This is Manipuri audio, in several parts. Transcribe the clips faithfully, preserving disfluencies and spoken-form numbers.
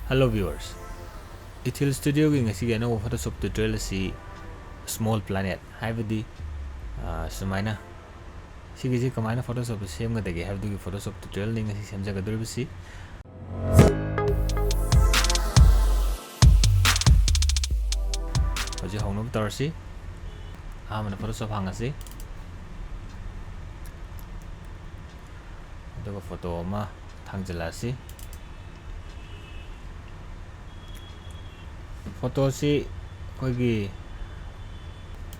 Hello viewers, Ethil Studioꯒꯤ ꯉꯁꯤꯒꯤ ꯑꯅꯧꯕ Photoshop tutorial ꯑꯁꯤ small planet, ꯍꯥꯏꯕꯗꯤ, ꯑ, ꯁꯨꯃꯥꯏꯅ, ꯁꯤꯒꯤꯁꯤ ꯀꯃꯥꯏꯅ Photoshopꯇ ꯁꯦꯝꯒꯗꯒꯦ ꯍꯥꯏꯕꯗꯨꯒꯤ Photoshop tutorialꯅꯤ ꯉꯁꯤ ꯁꯦꯝꯖꯒꯗꯧꯔꯤꯕꯁꯤ꯫ ꯍꯧꯖꯤꯛ ꯍꯧꯅꯕ ꯇꯧꯔꯁꯤ꯫ ꯑꯍꯥꯟꯕꯗ Photoshop ꯍꯥꯡꯉꯁꯤ꯫ ꯑꯗꯨꯒ photo ꯑꯃ ꯊꯥꯡꯖꯤꯜꯂꯛꯑꯁꯤ꯫ Photoꯁꯤ ꯑꯩꯈꯣꯏꯒꯤ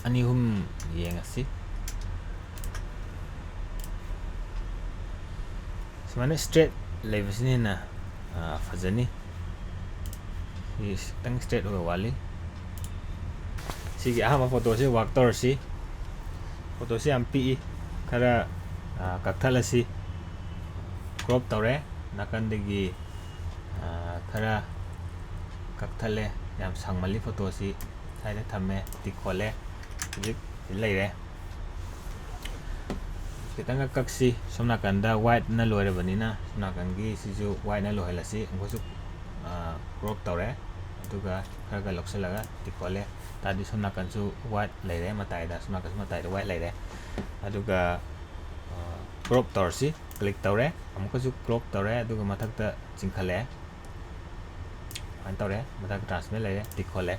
ꯑꯅꯤ ꯑꯍꯨꯝ ꯌꯦꯡꯉꯁꯤ꯫ ꯁꯨꯃꯥꯏꯅ straight ꯂꯩꯕꯁꯤꯅ ꯍꯦꯟꯅ, ꯑ, ꯐꯖꯅꯤ꯫ ꯁꯤ ꯈꯤꯇꯪ straight ꯑꯣꯏꯕ ꯋꯥꯠꯂꯤ꯫ ꯁꯤꯒꯤ ꯑꯍꯥꯟꯕ photoꯁꯤ work ꯇꯧꯔꯁꯤ꯫ Photoꯁꯤ ꯌꯥꯝ ꯄꯤꯛꯏ, ꯈꯔ, ꯑ, ꯀꯛꯊꯠꯂꯁꯤ꯫ Crop ꯇꯧꯔꯦ, ꯅꯥꯀꯟꯗꯒꯤ, ꯑ, ꯈꯔ ꯀꯛꯊꯠꯂꯦ, ꯌꯥꯝ ꯁꯥꯡꯃꯜꯂꯤ photoꯁꯤ꯫ ꯁ꯭ꯋꯥꯏꯗ ꯊꯝꯃꯦ, tick ꯈꯣꯠꯂꯦ꯫ ꯍꯧꯖꯤꯛ ꯁꯤ ꯂꯩꯔꯦ꯫ ꯈꯤꯇꯪꯒ ꯀꯛꯁꯤ꯫ ꯁꯣꯝ ꯅꯥꯀꯟꯗ whiteꯅ ꯂꯣꯏꯔꯕꯅꯤꯅ ꯁꯣꯝ ꯅꯥꯀꯟꯒꯤ ꯁꯤꯁꯨ whiteꯅ ꯂꯣꯏꯍꯜꯂꯁꯤ꯫ ꯑꯃꯨꯛꯀꯁꯨ, ꯑ, crop ꯇꯧꯔꯦ꯫ ꯑꯗꯨꯒ ꯈꯔ ꯈꯔ ꯂꯧꯁꯤꯜꯂꯒ tick ꯈꯣꯠꯂꯦ꯫ ꯇꯥꯔꯗꯤ ꯁꯣꯝ ꯅꯥꯀꯟꯁꯨ white ꯂꯩꯔꯦ ꯃꯇꯥꯏꯗ, ꯁꯣꯝ ꯅꯥꯀꯟꯁꯨ ꯃꯇꯥꯏꯗ white ꯂꯩꯔꯦ꯫ ꯑꯗꯨꯒ, ꯑ, crop ꯇꯧꯔꯁꯤ꯫ Click ꯇꯧꯔꯦ꯫ ꯑꯃꯨꯛꯀꯁꯨ crop ꯇꯧꯔꯦ꯫ ꯑꯗꯨꯒ ꯃꯊꯛꯇ ꯆꯤꯡꯈꯠꯂꯛꯑꯦ꯫ ꯁꯨꯃꯥꯏꯅ ꯇꯧꯔꯦ꯫ ꯃꯊꯛ transparent ꯂꯩꯔꯦ, tick ꯈꯣꯠꯂꯦ꯫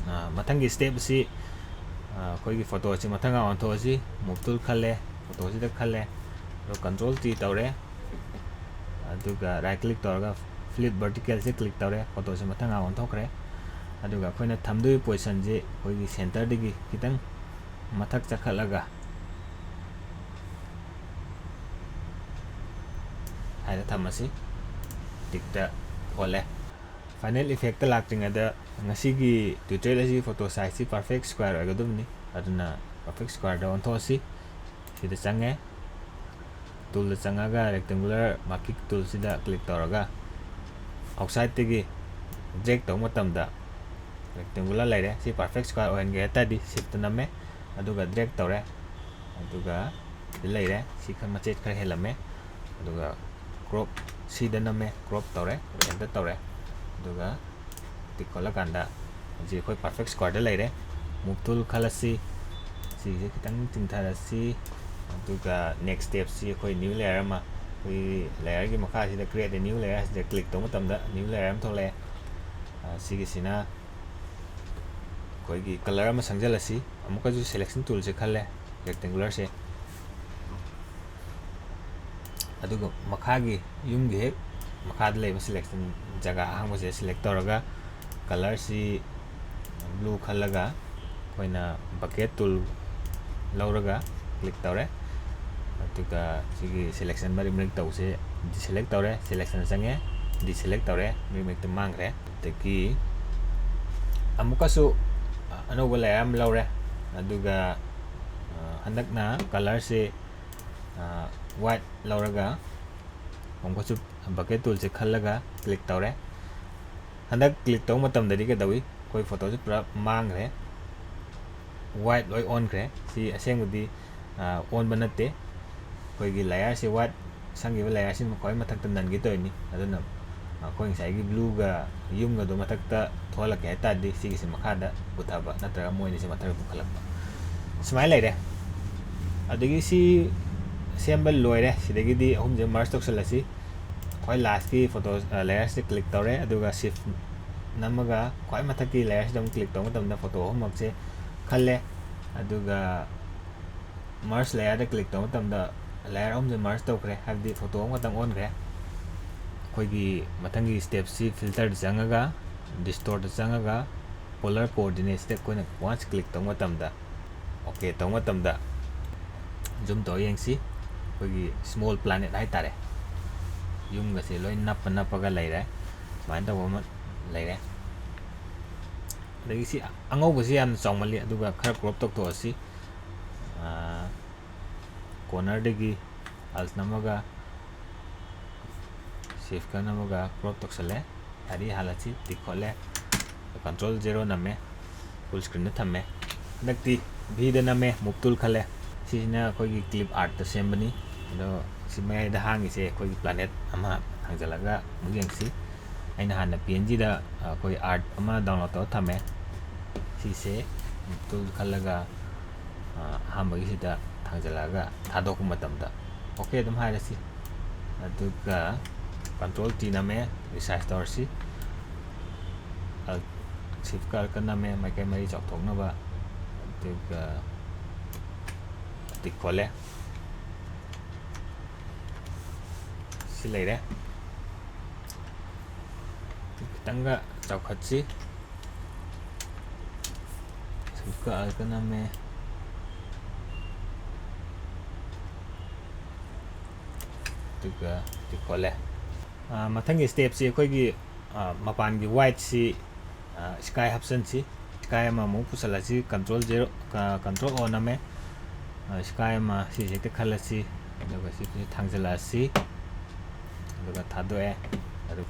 ꯑ, ꯃꯊꯪꯒꯤ step ꯑꯁꯤ, ꯑ, ꯑꯩꯈꯣꯏꯒꯤ photoꯁꯤ ꯃꯊꯪꯒ ꯑꯣꯟꯊꯣꯛꯑꯁꯤ꯫ Move tool ꯈꯜꯂꯦ, photoꯁꯤꯗ ꯈꯜꯂꯦ, ꯑꯗꯨꯒ control T ꯇꯧꯔꯦ, ꯑꯗꯨꯒ right click ꯇꯧꯔꯒ flip verticalꯁꯦ click ꯇꯧꯔꯦ꯫ Photoꯁꯦ ꯃꯊꯪꯒ ꯑꯣꯟꯊꯣꯛꯈ꯭ꯔꯦ꯫ ꯑꯗꯨꯒ ꯑꯩꯈꯣꯏꯅ ꯊꯝꯗꯣꯏ positionꯁꯦ ꯑꯩꯈꯣꯏꯒꯤ centreꯗꯒꯤ ꯈꯤꯇꯪ ꯃꯊꯛ ꯆꯠꯈꯠꯂꯒ ꯍꯥꯏꯅ ꯊꯝꯃꯁꯤ꯫ Tickꯇ ꯈꯣꯠꯂꯦ꯫ Final effectꯇ ꯂꯥꯛꯇ꯭ꯔꯤꯉꯩꯗ ꯉꯁꯤꯒꯤ tutorial ꯑꯁꯤꯒꯤ photo sizeꯁꯤ perfect square ꯑꯣꯏꯒꯗꯕꯅꯤ꯫ ꯑꯗꯨꯅ perfect squareꯗ ꯑꯣꯟꯊꯣꯛꯑꯁꯤ꯫ ꯁꯤꯗ ꯆꯪꯉꯦ꯫ Toolꯗ ꯆꯪꯉꯒ rectangular marquee toolꯁꯤꯗ click ꯇꯧꯔꯒ outsideꯇꯒꯤ drag ꯇꯧꯕ ꯃꯇꯝꯗ rectangular ꯂꯩꯔꯦ꯫ ꯁꯤ perfect square ꯑꯣꯏꯍꯟꯒꯦ ꯍꯥꯏ ꯇꯥꯔꯗꯤ shiftꯇ ꯅꯝꯃꯦ, ꯑꯗꯨꯒ drag ꯇꯧꯔꯦ, ꯑꯗꯨꯒ ꯁꯤꯗ ꯂꯩꯔꯦ꯫ ꯁꯤ ꯈꯔ ꯃꯆꯦꯠ ꯈꯔ ꯍꯦꯜꯂꯝꯃꯦ, ꯑꯗꯨꯒ crop ꯁꯤꯗ ꯅꯝꯃꯦ, ꯀ꯭ꯔꯣꯞ ꯇꯧꯔꯦ, ꯑꯦꯟꯇꯔ ꯇꯧꯔꯦ꯫ ꯑꯗꯨꯒ ꯇꯤꯛ ꯈꯣꯠꯂꯀꯥꯟꯗ ꯍꯧꯖꯤꯛ ꯑꯩꯈꯣꯏ ꯄꯔꯐꯦꯛ ꯁ꯭ꯀ꯭ꯋꯥꯔꯗ ꯂꯩꯔꯦ꯫ ꯃꯨꯚ ꯇꯨꯜ ꯈꯜꯂꯁꯤ, ꯁꯤꯁꯦ ꯈꯤꯇꯪ ꯆꯤꯡꯊꯔꯁꯤ꯫ ꯑꯗꯨꯒ ꯅꯦꯛꯁ ꯁ꯭ꯇꯦꯞꯁꯤ ꯑꯩꯈꯣꯏ ꯅ꯭ꯌꯨ ꯂꯦꯌꯔ ꯑꯃ, ꯑꯩꯈꯣꯏꯒꯤ ꯂꯦꯌꯔꯒꯤ ꯃꯈꯥꯁꯤꯗ ꯀ꯭ꯔꯤꯌꯦꯠ ꯑꯦ ꯅ꯭ꯌꯨ ꯂꯦꯌꯔ ꯁꯤꯗ ꯀ꯭ꯂꯤꯛ ꯇꯧꯕ ꯃꯇꯝꯗ ꯅ꯭ꯌꯨ ꯂꯦꯌꯔ ꯑꯃ ꯊꯣꯛꯂꯛꯑꯦ꯫ ꯑ, ꯁꯤꯒꯤꯁꯤꯅ ꯑꯩꯈꯣꯏꯒꯤ ꯀꯂꯔ ꯑꯃ ꯁꯪꯖꯜꯂꯁꯤ꯫ ꯑꯃꯨꯛꯀꯁꯨ ꯁꯦꯂꯦꯛꯁꯟ ꯇꯨꯜꯁꯦ ꯈꯜꯂꯦ, ꯔꯦꯛꯇꯦꯡꯒꯨꯂꯔꯁꯦ꯫ ꯑꯗꯨꯒ ꯃꯈꯥꯒꯤ ꯌꯨꯝꯒꯤ ꯍꯦꯛ ꯃꯈꯥꯗ ꯂꯩꯕ ꯁꯦꯂꯦꯛꯁꯟ ꯖꯒꯥ ꯑꯍꯥꯡꯕꯁꯦ ꯁꯦꯂꯦꯛ ꯇꯧꯔꯒ ꯀꯂꯔꯁꯤ ꯕ꯭ꯂꯨ ꯈꯜꯂꯒ ꯑꯩꯈꯣꯏꯅ ꯕꯀꯦꯠ ꯇꯨꯜ ꯂꯧꯔꯒ ꯀ꯭ꯂꯤꯛ ꯇꯧꯔꯦ꯫ ꯑꯗꯨꯒ ꯁꯤꯒꯤ ꯁꯦꯂꯦꯛꯁꯟ ꯃꯔꯤꯛ ꯃꯔꯤꯛ ꯇꯧꯕꯁꯦ ꯗꯤꯁꯦꯂꯦꯛ ꯇꯧꯔꯦ, ꯁꯦꯂꯦꯛꯁꯟ ꯆꯪꯉꯦ, ꯗꯤꯁꯦꯂꯦꯛ ꯇꯧꯔꯦ, ꯃꯔꯤꯛ ꯃꯔꯤꯛꯇ ꯃꯥꯡꯈ꯭ꯔꯦ꯫ ꯑꯗꯒꯤ ꯑꯃꯨꯛꯀꯁꯨ ꯑꯅꯧꯕ ꯂꯦꯌꯔ ꯑꯃ ꯂꯧꯔꯦ꯫ ꯑꯗꯨꯒ, ꯑ, ꯍꯟꯗꯛꯅ ꯀꯂꯔꯁꯦ, ꯑ, ꯋꯥꯏꯠ ꯂꯧꯔꯒ ꯑꯃꯨꯛꯀꯁꯨ ꯕꯀꯦꯠ ꯇꯨꯜꯁꯦ ꯈꯜꯂꯒ ꯀ꯭ꯂꯤꯛ ꯇꯧꯔꯦ꯫ ꯍꯟꯗꯛ ꯀ꯭ꯂꯤꯛ ꯇꯧꯕ ꯃꯇꯝꯗꯗꯤ ꯀꯩꯗꯧꯏ? ꯑꯩꯈꯣꯏ ꯐꯣꯇꯣꯁꯦ ꯄꯨꯔꯥ ꯃꯥꯡꯈ꯭ꯔꯦ, ꯋꯥꯏꯠ ꯂꯣꯏ ꯑꯣꯟꯈ꯭ꯔꯦ꯫ ꯁꯤ ꯑꯁꯦꯡꯕꯗꯤ, ꯑ, ꯑꯣꯟꯕ ꯅꯠꯇꯦ꯫ ꯑꯩꯈꯣꯏꯒꯤ ꯂꯦꯌꯔꯁꯦ, ꯋꯥꯏꯠ ꯁꯪꯈꯤꯕ ꯂꯦꯌꯔꯁꯤꯃ ꯈ꯭ꯋꯥꯏ ꯃꯊꯛꯇ ꯅꯟꯒꯦ ꯇꯧꯔꯤꯅꯤ꯫ ꯑꯗꯨꯅ ꯑꯩꯈꯣꯏ ꯉꯁꯥꯏꯒꯤ ꯕ꯭ꯂꯨꯒ ꯌꯨꯝꯒꯗꯣ ꯃꯊꯛꯇ ꯊꯣꯛꯍꯜꯂꯛꯀꯦ ꯍꯥꯏ ꯇꯥꯔꯗꯤ, ꯁꯤꯒꯤꯁꯦ ꯃꯈꯥꯗ ꯄꯨꯊꯕ ꯅꯠꯇ꯭ꯔꯒ ꯃꯣꯏ ꯑꯅꯤꯁꯦ ꯃꯊꯛꯇ ꯄꯨꯈꯠꯂꯛꯄ, ꯁꯨꯃꯥꯏꯅ ꯂꯩꯔꯦ꯫ ꯑꯗꯒꯤ ꯁꯤ ꯁꯦꯝꯕ ꯂꯣꯏꯔꯦ꯫ ꯁꯤꯗꯒꯤꯗꯤ ꯑꯍꯨꯝꯁꯦ ꯃꯔꯖ ꯇꯧꯁꯜꯂꯁꯤ꯫ ꯈ꯭ꯋꯥꯏ ꯂꯥꯁꯀꯤ ꯐꯣꯇꯣ, ꯑ, ꯂꯦꯌꯔꯁꯤꯗ ꯀ꯭ꯂꯤꯛ ꯇꯧꯔꯦ, ꯑꯗꯨꯒ ꯁꯤꯐ ꯅꯝꯃꯒ ꯈ꯭ꯋꯥꯏ ꯃꯊꯛꯀꯤ ꯂꯦꯌꯔꯁꯤꯗ ꯑꯃꯨꯛ ꯀ꯭ꯂꯤꯛ ꯇꯧꯕ ꯃꯇꯝꯗ ꯐꯣꯇꯣ ꯑꯍꯨꯝꯃꯛꯁꯦ ꯈꯜꯂꯦ꯫ ꯑꯗꯨꯒ ꯃꯔꯖ ꯂꯦꯌꯔꯗ ꯀ꯭ꯂꯤꯛ ꯇꯧꯕ ꯃꯇꯝꯗ ꯂꯦꯌꯔ ꯑꯍꯨꯝꯁꯦ ꯃꯔꯖ ꯇꯧꯈ꯭ꯔꯦ, ꯍꯥꯏꯕꯗꯤ ꯐꯣꯇꯣ ꯑꯃꯈꯛꯇꯪ ꯑꯣꯟꯈ꯭ꯔꯦ꯫ ꯑꯩꯈꯣꯏꯒꯤ ꯃꯊꯪꯒꯤ ꯁ꯭ꯇꯦꯞꯁꯤ ꯐꯤꯜꯇꯔꯗ ꯆꯪꯉꯒ, ꯗꯤꯁꯇꯣꯔꯠꯇ ꯆꯪꯉꯒ, ꯄꯣꯂꯔ ꯀꯣꯑꯣꯔꯗꯤꯅꯦꯠꯁꯤꯗ ꯑꯩꯈꯣꯏꯅ ꯋꯥꯟꯁ ꯀ꯭ꯂꯤꯛ ꯇꯧꯕ ꯃꯇꯝꯗ, ꯑꯣꯀꯦ ꯇꯧꯕ ꯃꯇꯝꯗ, ꯖꯨꯝ ꯇꯧꯔ ꯌꯦꯡꯁꯤ꯫ ꯑꯩꯈꯣꯏꯒꯤ ꯁ꯭ꯃꯣꯜ ꯄ꯭ꯂꯥꯅꯦꯠ ꯍꯥꯏꯇꯥꯔꯦ, ꯌꯨꯝꯒꯁꯦ ꯂꯣꯏ ꯅꯞꯄ ꯅꯞꯄꯒ ꯂꯩꯔꯦ꯫ ꯁꯨꯃꯥꯏꯅ ꯇꯧꯕ ꯑꯃ ꯂꯩꯔꯦ꯫ ꯑꯗꯒꯤ ꯁꯤ ꯑꯉꯧꯕꯁꯤ ꯌꯥꯝꯅ ꯆꯥꯎꯃꯜꯂꯤ, ꯑꯗꯨꯒ ꯈꯔ ꯀ꯭ꯔꯣꯞ ꯇꯧꯊꯣꯛꯑꯁꯤ꯫ ꯑꯥ, ꯀꯣꯔꯅꯔꯗꯒꯤ ꯑꯜꯁ ꯅꯝꯃꯒ, ꯁꯤꯐꯀ ꯅꯝꯃꯒ ꯀ꯭ꯔꯣꯞ ꯇꯧꯁꯜꯂꯦ꯫ ꯒꯥꯔꯤ ꯍꯥꯜꯂꯁꯤ, ꯇꯤꯛ ꯈꯣꯠꯂꯦ꯫ ꯀꯟꯇ꯭ꯔꯣꯜ ꯖꯦꯔꯣ ꯅꯝꯃꯦ, ꯐꯨꯜ ꯁ꯭ꯀ꯭ꯔꯤꯟꯗ ꯊꯝꯃꯦ꯫ ꯍꯟꯗꯛꯇꯤ ꯚꯤꯗ ꯅꯝꯃꯦ, ꯃꯨꯚ ꯇꯨꯜ ꯈꯜꯂꯦ꯫ ꯁꯤꯁꯤꯅ ꯑꯩꯈꯣꯏꯒꯤ ꯀ꯭ꯂꯤꯞ ꯑꯥꯔꯠꯇ ꯁꯦꯝꯕꯅꯤ꯫ ꯑꯗꯣ ꯁꯤ ꯃꯌꯥꯏꯗ ꯍꯥꯡꯉꯤꯁꯦ ꯑꯩꯈꯣꯏꯒꯤ ꯄ꯭ꯂꯥꯅꯦꯠ ꯑꯃ ꯊꯥꯡꯖꯜꯂꯒ ꯑꯃꯨꯛ ꯌꯦꯡꯁꯤ꯫ ꯑꯩꯅ ꯍꯥꯟꯅ ꯄꯤ ꯑꯦꯟ ꯖꯤꯗ ꯑꯩꯈꯣꯏ ꯑꯥꯔꯠ ꯑꯃ ꯗꯥꯎꯟꯂꯣꯗ ꯇꯧꯔ ꯊꯝꯃꯦ꯫ ꯁꯤꯁꯦ ꯇꯨꯜ ꯈꯜꯂꯒ, ꯑ, ꯑꯍꯥꯟꯕꯒꯤꯁꯤꯗ ꯊꯥꯡꯖꯜꯂꯛꯑꯒ ꯊꯥꯗꯣꯛꯄ ꯃꯇꯝꯗ ꯑꯣꯀꯦ ꯑꯗꯨꯝ ꯍꯥꯏꯔꯁꯤ꯫ ꯑꯗꯨꯒ ꯀꯟꯇ꯭ꯔꯣꯜ ꯇꯤ ꯅꯝꯃꯦ, ꯔꯤꯁꯥꯏꯖ ꯇꯧꯔꯁꯤ꯫ ꯑꯜ-, ꯁꯤꯐꯀ ꯑꯜꯀ ꯅꯝꯃꯦ, ꯃꯥꯏꯀꯩ ꯃꯔꯤ ꯆꯥꯎꯊꯣꯛꯅꯕ꯫ ꯑꯗꯨꯒ ꯇꯤꯛ ꯈꯣꯠꯂꯦ꯫ ꯁꯤ ꯂꯩꯔꯦ꯫ ꯈꯤꯇꯪꯒ ꯆꯥꯎꯈꯠꯁꯤ꯫ ꯁꯤꯐꯀ ꯑꯜꯀ ꯅꯝꯃꯦ꯫ ꯑꯗꯨꯒ ꯇꯤꯛ ꯈꯣꯠꯂꯦ꯫ ꯑ, ꯃꯊꯪꯒꯤ ꯁ꯭ꯇꯦꯞꯁꯤ ꯑꯩꯈꯣꯏꯒꯤ, ꯑ, ꯃꯄꯥꯟꯒꯤ ꯋꯥꯏꯠꯁꯤ, ꯑ, ꯁ꯭ꯀꯥꯏ ꯍꯥꯞꯆꯤꯟꯁꯤ꯫ ꯁ꯭ꯀꯥꯏ ꯑꯃꯃꯨꯛ ꯄꯨꯁꯜꯂꯁꯤ, ꯀꯟꯇ꯭ꯔꯣꯜ ꯖꯦꯔꯣ, ꯑ, ꯀꯟꯇ꯭ꯔꯣꯜ ꯑꯣ ꯅꯝꯃꯦ꯫ ꯑ, ꯁ꯭ꯀꯥꯏ ꯑꯃ ꯁꯤꯁꯦ ꯍꯦꯛꯇ ꯈꯜꯂꯁꯤ, ꯑꯗꯨꯒ ꯁꯤꯁꯦ ꯊꯥꯡꯖꯜꯂꯛꯑꯁꯤ, ꯑꯗꯨꯒ ꯊꯥꯗꯣꯛꯑꯦ꯫ ꯑꯗꯨ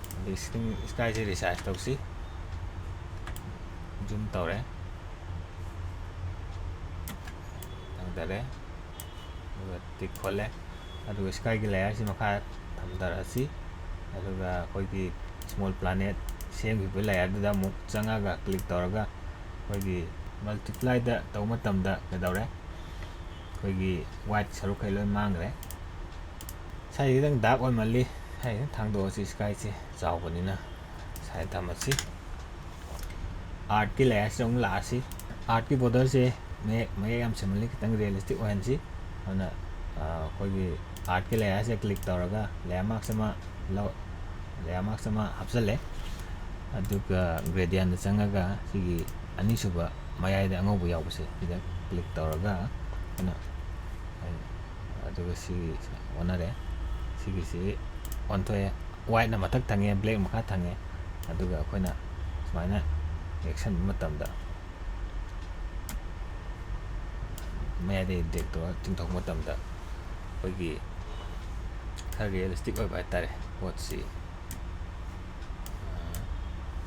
ꯁ꯭ꯀꯥꯏꯁꯦ ꯔꯤꯁꯥꯏꯖ ꯇꯧꯁꯤ, ꯖꯨꯝ ꯇꯧꯔꯦ, ꯊꯥꯡꯗꯔꯦ꯫ ꯑꯗꯨꯒ ꯇꯤꯛ ꯈꯣꯠꯂꯦ꯫ ꯑꯗꯨꯒ ꯁ꯭ꯀꯥꯏꯒꯤ ꯂꯦꯌꯔꯁꯤ ꯃꯈꯥ ꯊꯝꯊꯔꯛꯑꯁꯤ꯫ ꯑꯗꯨꯒ ꯑꯩꯈꯣꯏꯒꯤ ꯁ꯭ꯃꯣꯜ ꯄ꯭ꯂꯥꯅꯦꯠ ꯁꯦꯝꯈꯤꯕ ꯂꯦꯌꯔꯗꯨꯗ ꯑꯃꯨꯛ ꯆꯪꯉꯒ ꯀ꯭ꯂꯤꯛ ꯇꯧꯔꯒ ꯑꯩꯈꯣꯏꯒꯤ ꯃꯜꯇꯤꯄ꯭ꯂꯥꯏꯗ ꯇꯧꯕ ꯃꯇꯝꯗ ꯀꯩꯗꯧꯔꯦ? ꯑꯩꯈꯣꯏꯒꯤ ꯋꯥꯏꯠ ꯁꯔꯨꯛꯈꯩ ꯂꯣꯏ ꯃꯥꯡꯈ꯭ꯔꯦ꯫ ꯁ꯭ꯋꯥꯏꯁꯤ ꯈꯤꯇꯪ ꯗꯥꯔꯛ ꯑꯣꯏꯃꯜꯂꯤ, ꯁ꯭ꯋꯥꯏꯁꯤ ꯈꯤꯇꯪ ꯊꯥꯡꯗꯣꯛꯑꯁꯤ, ꯁ꯭ꯀꯥꯏꯁꯦ ꯆꯥꯎꯕꯅꯤꯅ ꯁ꯭ꯋꯥꯏꯗ ꯊꯝꯃꯁꯤ꯫ ꯑꯥꯔꯠꯀꯤ ꯂꯦꯌꯔꯁꯤꯗ ꯑꯃꯨꯛ ꯂꯥꯛꯑꯁꯤ꯫ ꯑꯥꯔꯠꯀꯤ ꯕꯣꯔꯗꯔꯁꯦ ꯃꯌꯦꯛ, ꯃꯌꯦꯛ ꯌꯥꯝ ꯁꯦꯝꯍꯜꯂꯤ, ꯈꯤꯇꯪ ꯔꯤꯌꯦꯂꯤꯁꯇꯤꯛ ꯑꯣꯏꯍꯟꯁꯤ꯫ ꯑꯗꯨꯅ, ꯑ, ꯑꯩꯈꯣꯏꯒꯤ ꯑꯥꯔꯠꯀꯤ ꯂꯦꯌꯔꯁꯦ ꯀ꯭ꯂꯤꯛ ꯇꯧꯔꯒ ꯂꯦꯌꯔ ꯃꯥꯛꯁ ꯑꯃ ꯂꯧ-, ꯂꯦꯌꯔ ꯃꯥꯛꯁ ꯑꯃ ꯍꯥꯞꯆꯜꯂꯦ꯫ ꯑꯗꯨꯒ ꯒ꯭ꯔꯦꯗꯤꯌꯟꯗ ꯆꯪꯉꯒ ꯁꯤꯒꯤ ꯑꯅꯤꯁꯨꯕ ꯃꯌꯥꯏꯗ ꯑꯉꯧꯕ ꯌꯥꯎꯕꯁꯦ ꯁꯤꯗ ꯀ꯭ꯂꯤꯛ ꯇꯧꯔꯒ ꯑꯩꯈꯣꯏꯅ, ꯑꯗꯨꯒ ꯁꯤ ꯑꯣꯟꯅꯔꯦ꯫ ꯁꯤꯒꯤꯁꯤ ꯑꯣꯟꯊꯣꯛꯑꯦ꯫ ꯋꯥꯏꯠꯅ ꯃꯊꯛ ꯊꯪꯉꯦ, ꯕ꯭ꯂꯦꯛ ꯃꯈꯥ ꯊꯪꯉꯦ꯫ ꯑꯗꯨꯒ ꯑꯩꯈꯣꯏꯅ ꯁꯨꯃꯥꯏꯅ ꯌꯦꯛꯁꯟꯕ ꯃꯇꯝꯗ ꯃꯌꯥꯏꯗꯒꯤ ꯗ꯭ꯔꯦꯒ ꯇꯧꯔꯒ ꯆꯤꯡꯊꯣꯛꯄ ꯃꯇꯝꯗ ꯑꯩꯈꯣꯏꯒꯤ ꯈꯔ ꯔꯤꯌꯦꯂꯤꯁꯇꯤꯛ ꯑꯣꯏꯕ ꯍꯥꯏꯇꯥꯔꯦ ꯄꯣꯠꯁꯤ꯫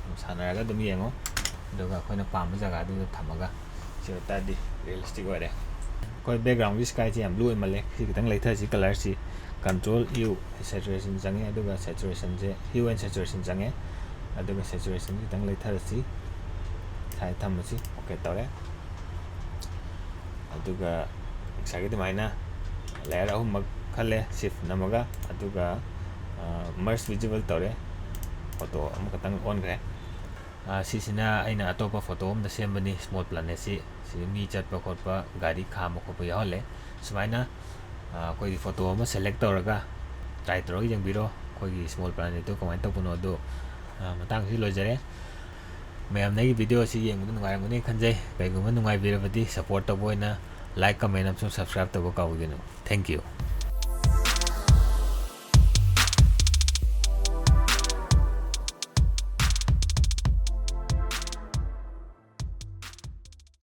ꯑꯗꯨꯝ ꯁꯥꯟꯅꯔꯒ ꯑꯗꯨꯝ ꯌꯦꯡꯉꯣ, ꯑꯗꯨꯒ ꯑꯩꯈꯣꯏꯅ ꯄꯥꯝꯕ ꯖꯒꯥꯗꯨꯗ ꯊꯝꯃꯒ꯫ ꯁꯤ ꯑꯣꯏꯇꯥꯔꯗꯤ ꯔꯤꯌꯦꯂꯤꯁꯇꯤꯛ ꯑꯣꯏꯔꯦ꯫ ꯑꯩꯈꯣꯏ ꯕꯦꯛꯒ꯭ꯔꯥꯎꯟꯒꯤ ꯁ꯭ꯀꯥꯏꯁꯦ ꯌꯥꯝ ꯕ꯭ꯂꯨ ꯑꯣꯏꯃꯜꯂꯦ, ꯁꯤ ꯈꯤꯇꯪ ꯂꯩꯊꯁꯤ ꯀꯂꯔꯁꯤ꯫ Control U, saturation ꯆꯪꯉꯦ, ꯑꯗꯨꯒ saturationꯁꯦ, hue and saturation ꯆꯪꯉꯦ, ꯑꯗꯨꯒ saturation ꯈꯤꯇꯪ ꯂꯩꯊꯔꯁꯤ, ꯁꯥꯏ ꯊꯝꯃꯁꯤ, OK ꯇꯧꯔꯦ꯫ ꯑꯗꯨꯒ ꯉꯁꯥꯏꯒꯤ ꯑꯗꯨꯃꯥꯏꯅ layer ꯑꯍꯨꯝꯃꯛ ꯈꯜꯂꯦ, shift ꯅꯝꯃꯒ, ꯑꯗꯨꯒ merge visible ꯇꯧꯔꯦ, photo ꯑꯃꯈꯛꯇꯪ ꯑꯣꯟꯈ꯭ꯔꯦ꯫ ꯁꯤꯁꯤꯅ ꯑꯩꯅ ꯑꯇꯣꯞꯄ photo ꯑꯃꯗ ꯁꯦꯝꯕꯅꯤ, small planetꯁꯤ꯫ ꯁꯤ ꯃꯤ ꯆꯠꯄ ꯈꯣꯠꯄ, ꯒꯥꯔꯤ ꯈꯥꯝꯕ ꯈꯣꯠꯄ ꯌꯥꯎꯍꯜꯂꯦ꯫ ꯁꯨꯃꯥꯏꯅ ꯑꯩꯈꯣꯏꯒꯤ photo ꯑꯃ select ꯇꯧꯔꯒ try ꯇꯧꯔꯒ ꯌꯦꯡꯕꯤꯔꯣ, ꯑꯩꯈꯣꯏꯒꯤ small planetꯇꯣ ꯀꯃꯥꯏꯅ ꯇꯧꯕꯅꯣ ꯑꯗꯣ꯫ ꯃꯇꯥꯡꯁꯤ ꯂꯣꯏꯖꯔꯦ꯫ ꯃꯌꯥꯝꯅ ꯑꯩꯒꯤ video ꯑꯁꯤ ꯌꯦꯡꯕꯗ ꯅꯨꯡꯉꯥꯏꯔꯝꯒꯅꯤ ꯈꯟꯖꯩ꯫ ꯀꯩꯒꯨꯝꯕ ꯅꯨꯡꯉꯥꯏꯕꯤꯔꯕꯗꯤ support ꯇꯧꯕ ꯑꯣꯏꯅ like, comment ꯑꯃꯁꯨꯡ subscribe ꯇꯧꯕ ꯀꯥꯎꯕꯤꯒꯅꯨ꯫ Thank you꯫